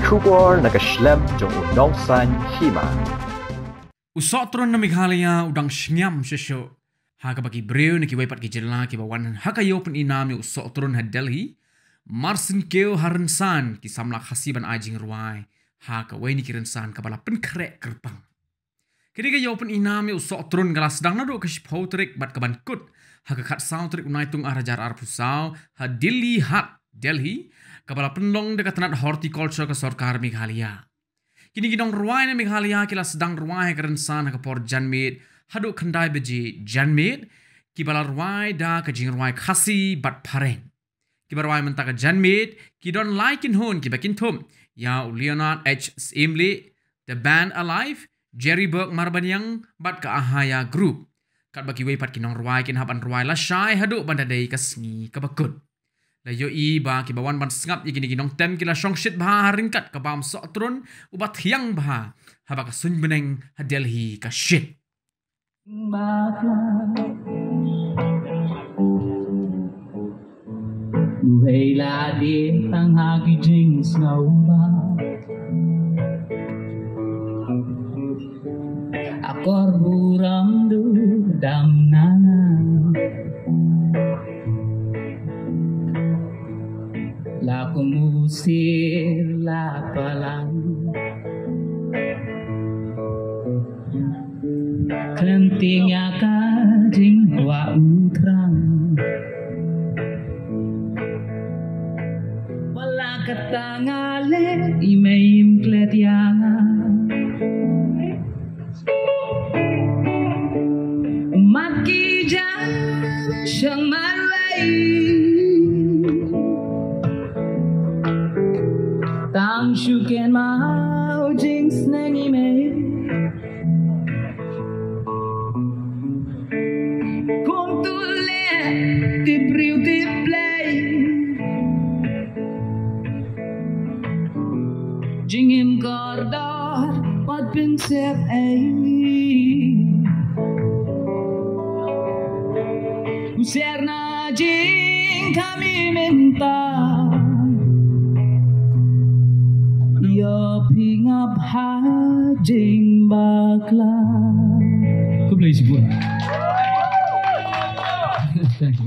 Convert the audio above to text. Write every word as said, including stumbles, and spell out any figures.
Khubor na ka shlem jong u nongsan hima. U Sohtron na Meghalaya u dang shngiam shuh shuh ha kaba ki briew na kiwei pat ki jylla kiba wan ha ka ïew pyninam ïa u Sohtron ha Delhi, mar syn kiew ha rynsan ki samla Khasi ban ai jingrwai ha kawei na ki rynsan kaba la pynkhreh kyrpang. Kine ki ïew pyninam ïa u Sohtron ka la sdang naduh ka shiphew tarik bad ka ban kut ha ka khatsaw tarik u Naitung ar hajar arphew saw ha Dilli Haat, Delhi, kaba la pynlong da ka tnat horticulture ka sorkar Meghalaya. Kine ki nongrwai na Meghalaya ki la sdang rwai ha ka rynsan ha ka por janmiet haduh khyndai baje janmiet, kiba la rwai da ka jingrwai Khasi bad Phareng. Kiba rwai mynta ka janmiet ki don lai kynhun kiba kynthup ïa u Leonard H Syiemlieh, The Band Alive, Jerry Burke Marbaniang bad ka Ahaya Group. Katba kiwei pat ki nongrwai kin hap ban rwai lashai haduh ban da dei ka sngi kaba kut. La ïohi ba kiba wan ban sngap ïa kine ki nongtem ki la shongshit bha ha ryngkat ka bam Sohtron uba thiang bha, haba ka suiñ bneng ha Delhi ka shit. Wei la dei tang ha ki jingsngewbha. Akor burom du dang nana. La kumusir la palang. Khlem tieng ïa ka jingkwah u thrang. Wala kata nga leh i mei im klet ïa nga. Mat ki jar shang marwei. Tang shu ken mau jingsneng i mei. Kum tu leh tip briew tip Blei. Jingim kordor wat pynsep ei. U ser na jingkham i mynta. Ïa phi ngap ha jingbakla. Khublei shibun. Thank you.